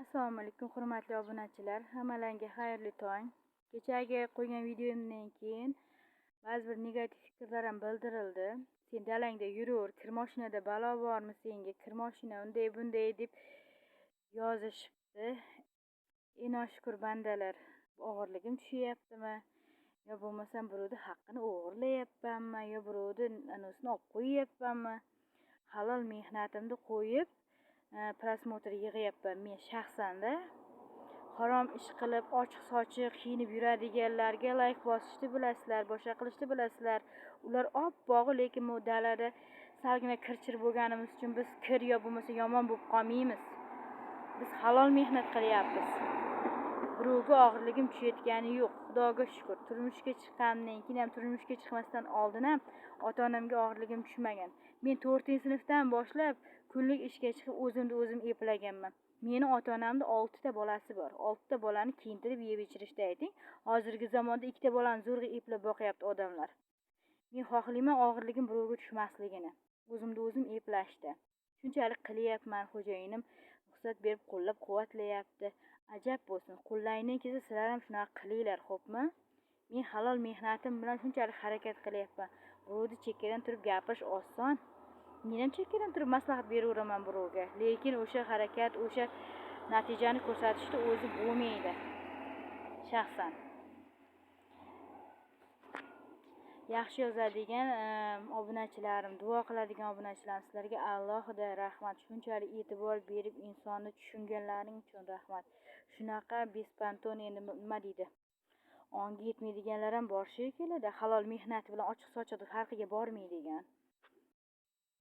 Assalomu alaykum, hurmatli obunachilar. Hammalarga xayrli tong. Kechagi qo'ygan videomdan keyin ba'zi bir negativ fikrlar ham bildirildi. Sen dalangda yuraver, kir mashinada balo bormi senga, kir mashina unday bunday deb yozishibdi. Ey noshukur bandalar, og'irligim tushyaptimi? Yo bo'lmasam birovni haqqini o'g'irlayapmanmi, yo birovni anasini olib qo'yyapmanmi? Halol mehnatimni qo'yib просмотр yig'yapman men shaxsanda. Harom ish qilib, ochiq sochiq kiyinib yuradiganlarga layk bosishni bilasizlar, boshqa qilishni bilasizlar. Ular oppog'i, lekin bu dalada salgina kir-chir bo'lganimiz uchun biz kir yo bo'lmasa yomon bo'lib qolmaymiz. Biz halol mehnat qilyapmiz. Birovga og'irligim tushayotgani yo'q, Xudoga shukur. Turmushga chiqqanimdan keyin ham, turmushga chiqmasdan oldin ham ota onamga og'irligim tushmagan. Men 4-sinfdan boshlab kunlik ishga chiqib, o'zimni o'zim eplaganman. Meni ota onamni oltita bolasi bor. Oltita bolani kiyintirib, yeb ichirishda ayting, hozirgi zamonda ikkita bolani zo'rg'a eplab boqyapti odamlar. Men xohlayman og'irligim birovga tushmasligini, o'zimni o'zim eplashni. Shunchalik qilyapman. Xo'jayinim ruxsat berib, qo'llab quvvatlayapti. Ajab bo'lsin, qo'llaringdan kelsa, sizlar ham shunaqa qilinglar, xo'pmi? Men halol mehnatim bilan shunchalik harakat qilyapman. Birovni chekkadan turib gapirish oson. Men ham chekkadan turib maslahat beraveraman birovga, lekin o'sha harakat, o'sha natijani ko'rsatishni o'zi bo'lmaydi. Shaxsan yaxshi yozadigan obunachilarim, duo qiladigan obunachilarim, sizlarga alohida rahmat. Shunchalik e'tibor berib, insonni tushunganlaring uchun rahmat. Shunaqa беспонтон, endi nima deydi, ongi yetmaydiganlar ham bor shekillida, halol mehnati bilan ochiq sochiqni farqiga bormaydigan.